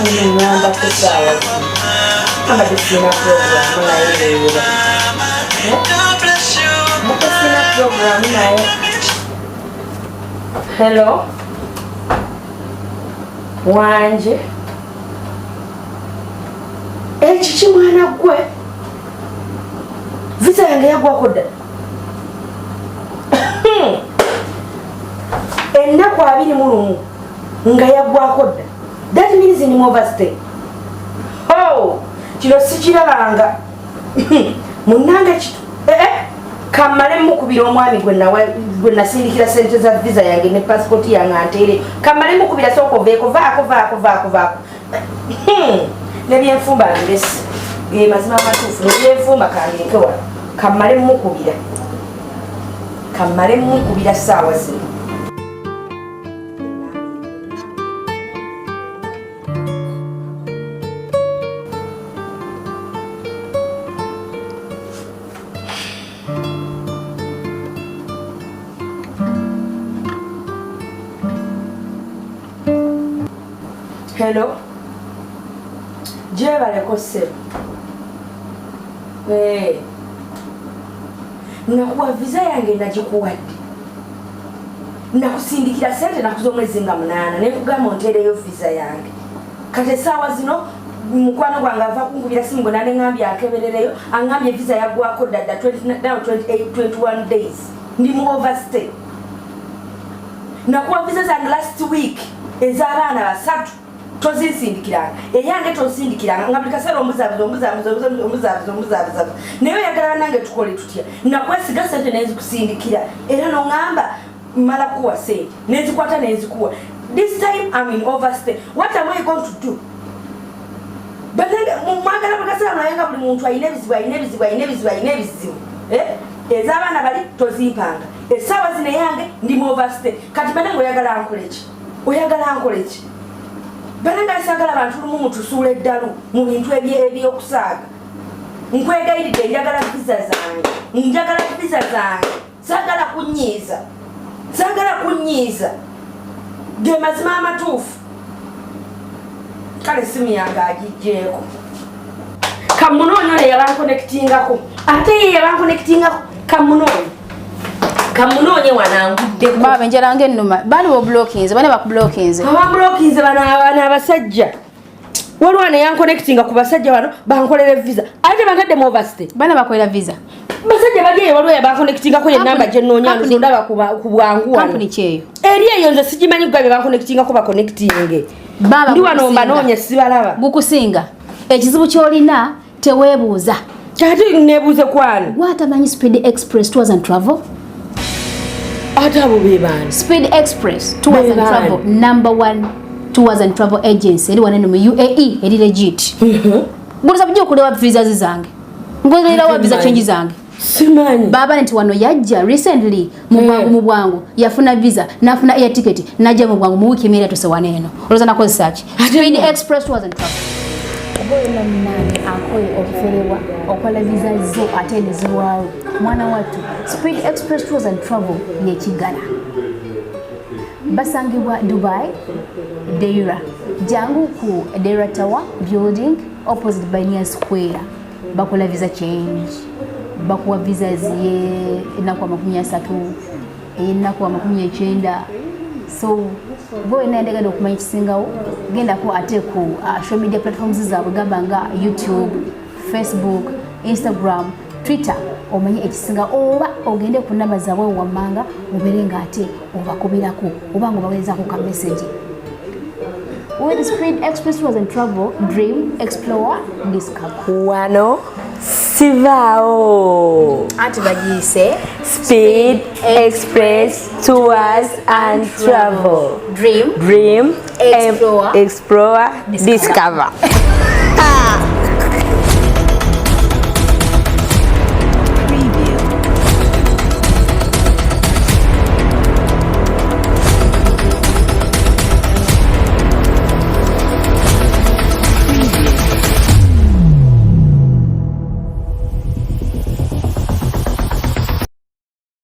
Ngamba kusaawa mbadde sirina puroguramu naye leero mbadde sirina puroguramu naye. Hello, wanje, ekiki mwana gwe, visa yange yagwako dda ennaku 21 nga yaggwako dda. That means in overstay. Oh, kino sikirabanga munange kitu. Eh, eh, kamale mukubira omwami gwe nasindikira sente za visa yange ne passport yange anteere. Kamale mukubira. Sooka oveeko, vaako, vaako, vaako, vaako. Nebyenfumba mbesi, ge mazima amatuufu. Nebyenfumba kangireke wano, kamale mukubira, kamale mukubira saawa zino. Hello, gyebaleko ssebo. Eh. Nakuwa visa yange, nagikuwadde, nakusindikira sente naku z'omwezi nga 8, nekugamba onteereyo visa yange. Kati essaawa zino mukwano gwange ava kunkubira simu gwe naneŋambye akeberereyo, aŋambye visa yaggwako ddadda now 28, 21 days ndi mu overstay. Nakuwa visa zange last week ez'abaana basatu, tozinsindikiranga, eyange tonsindikiranga, nga buli kaseera ombuzabuza, ombuzabuza, ombuzabuza, ombuzabuza. Naye oyagala bannange tukole tutya? Nakwesiga sente nenzikusindikira, era noŋŋamba mala kuwa sente, nenzikwata nenzikuwa. This time I'm in overstay. What am I going to do? Bannange, mwagala buli kaseera naye nga buli muntu alina ebizibu, alina ebizibu, alina ebizibu, alina ebizibu. Eh? Ez'abaana bali tozimpanga, essaawa zino eyange ndi mu overstay. Kati bannange, oyagala nkole ki? Oyagala nkole ki? Bannange, sagala bantu lumu mutusuula eddalu mu bintu ebyokusaaga. Nkwegayiridde, njagala visa zange, njagala visa zange, saagala kunyiiza, saagala kunyiiza, ge mazima amatuufu. Kale simu yange agijjeeko, kamunoonya oyo yabankonectingako, ate ye yabankonectingako. Kamunoonye, kamunoonye wananguddeko. Baba, enjala ng'ennuma. Bani boblockinze? Bani bakublockinze? Abamblockinze bano abasajja. Waliwo neyankonectinga ku basajja bano bankolera visa, ate bantadde mu overstay. Bana bakolera visa? Basajja bali eyo, waliwo yabankonectingako, yenamba gyenoonya ndaba ku bwangu wano. Kampuni kyeyo? Eri eyo nze sigimanyi, kugabye bankonectingako, bakonectinge. Baba, ndi wano gukusinga. Mbanoonya sibalaba. Gukusinga. Ekizibu ky'olina, teweebuuza. Ate nebuuze kwani? Gwatamanyi Speed Express Tours and Travel? Ate abo be baani? Speed Express Tours and Be Travel, baani? number one tours and travel agency eri wanene mu UAE, eri legit. Buliza bujja okulewa visas zange, ngolerawa visa change zange. Simanyi. Baba nti wano yajja recently mu bwangu, mu bwangu yafuna visa, nafuna air ticket, najja mu bwangu, mu wiiki emira tuse wano eno. Olowooza nakozesa ki? Speed Express Tours and Travel. Oba olina munange akoye okuferebwa okola visa zo ate nezirwawo, mwana wattu, Speed Express Tours and Travel yekigala. Basangibwa Dubai, Deira. Jangu ku Deira Tower building, opposite Binia Square. Bakola visa change, bakuwa visas ye ennaku 30, ey'ennaku 90. So gwe wena endagala okumanya ekisingawo, gendako ate ku social media platforms zaabwe, gamba nga YouTube, Facebook, Instagram, Twitter, omanye ekisinga, oba ogende ku namba zaabwe wammanga, obeere nga ate obakubirako oba nga obaweerezako ka message. With Speed Express Tours and Travel, dream, explore, discover. Wano sivaawo. Anti bagiyise Speed Express Tours and Travel. Dream, dream, explore, explore, discover. Discover.